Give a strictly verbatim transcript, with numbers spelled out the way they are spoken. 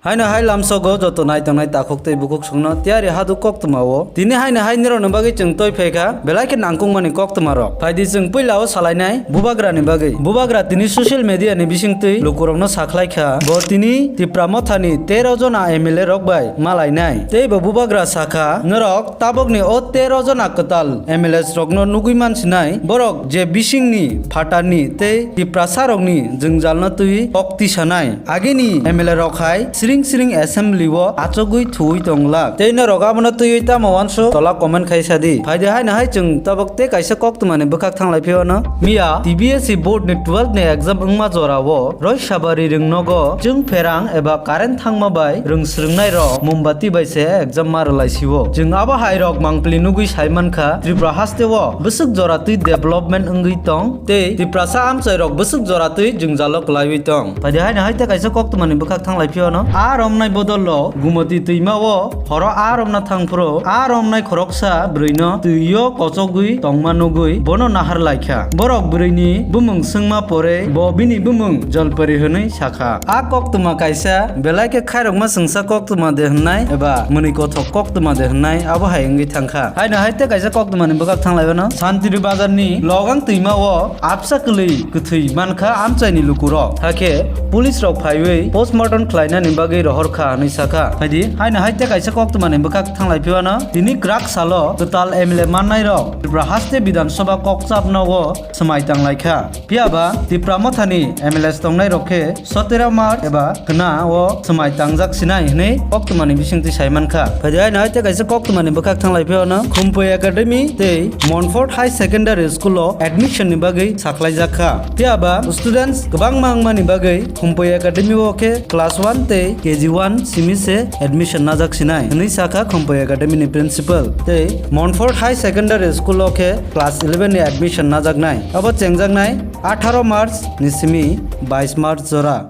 Haino hai lamsogo joto nai tongnai takhuk tei bukhuk songno tiyari hadu koktwmao. Tini haino hai nirokni bagwi chwng toi phaikha belai khe nangkukmani koktwmarok. Phaidi chwng puilao salainai bubagrani bagwi. Bubagra tini social media ni bisingtwi lukurokno sakhlaikha, bo tini Tipra Mothani tero jona M L A rok bai malainai. Tei bo bubagra sakha, norok tabokni o tero jona kwtal M L As rokno nugwi mansinai, borok je bisingni phatarni tei Tiprasarokni jwngjalno twi kok tisanai. Agini M L A rok hai siring siring assembly o achugwi thuwi tonglak. Tei norok abono twiwi tamo uansuk tola comment khai sadi. Phaidi haino hai chwng tabok tei kaisa koktwmani bwkhak thanglai phiyano. Miya T B S E board ni twelve ni exam wngma jorao Roisabari rwngnogo chwng pherang eba current thangma bai rwng swrwngnairok mombati bai se exam ma rwlaisio. Chwng abo hairok mangpili nugwi saimankha Tripura hasteo bwswk joratwi development wngwi tong tei Tiprasa amchairok bwswk joratwi jwngjalo kwlaiwi tong. Phaidi haino hai tei kaisa koktwmani bwkhak thanglai phiyano. A romnai bodollo Gumoti twimao horo a romna thangphuru a romnai khoroksa bwrwino twio kochogwi tongma nugwi bono nahar laikha. Borok bwrwini bumung swngma pore bo bini bumung Jolpari hwnwi sakha. A koktwma kaisa belai khe khairokma swngsa koktwma de hwnnai eba mwnwi kothok koktwma de hwnnai abo hai wngwi thangkha. Haino hai tei kaisa koktwmani bwkhak thanglaiwano Santiri Bazarni Logang twimao absa kwlwi kwthwi mankha amchaini lukurok. Hakhe police rok phaiwi postmortem khlainani bagwi rohorkha hwnwi sakha. Phaidi haino hai tei kaisa koktwmani bwkhak thanglai phiyano tini kwrak salo kwtal M L A mannairok Tripura haste Bidhan Sabha kokchapno o swmai tanglaikha. Phiyaba Tipra Mothani M L As tongnairok khe sotero March eba khna o swmai tangjak sinai hwnwi koktwmani bisingtwi saimankha. Phaidi haino hai tei kaisa koktwmani bwkhak thanglai phiyano Khumpui Academy tei Montfort High Secondary School o admission ni bagwi sakhlaijakha. Phiyaba students kwbangma wngmani bagwi Khumpui Academy o khe class one tei K G one simi se admission najak sinai hwnwi sakha Khumpui Academy ni principal. Tei Montfort High Secondary School o khe class eleven ni admission najaknai. Abo chengjaknai atharo March ni simi bais March jora.